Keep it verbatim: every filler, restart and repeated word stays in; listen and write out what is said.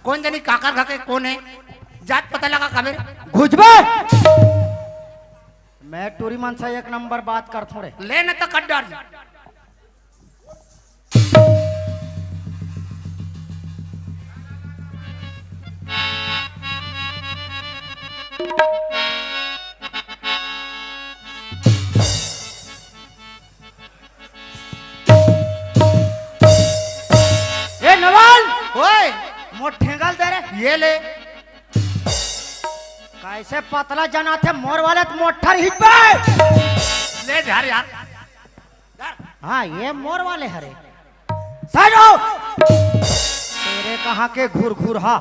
कोन जनी काकर घर के कोन हे? जात पता लगा कबे? घुसबे। मैं टूरी मन से एक नंबर बात करथों रे। ले न त कट डर। ए नवल, ओए, मोर ठेंगा ल दे रे। ये ले। कैसे पतला जना थे मोर वाले त मोठर हिट पे। ले झार यार। हाँ, ये मोर वाले हरे। साइड हो। तेरे कहाँ के घुर घुर हा।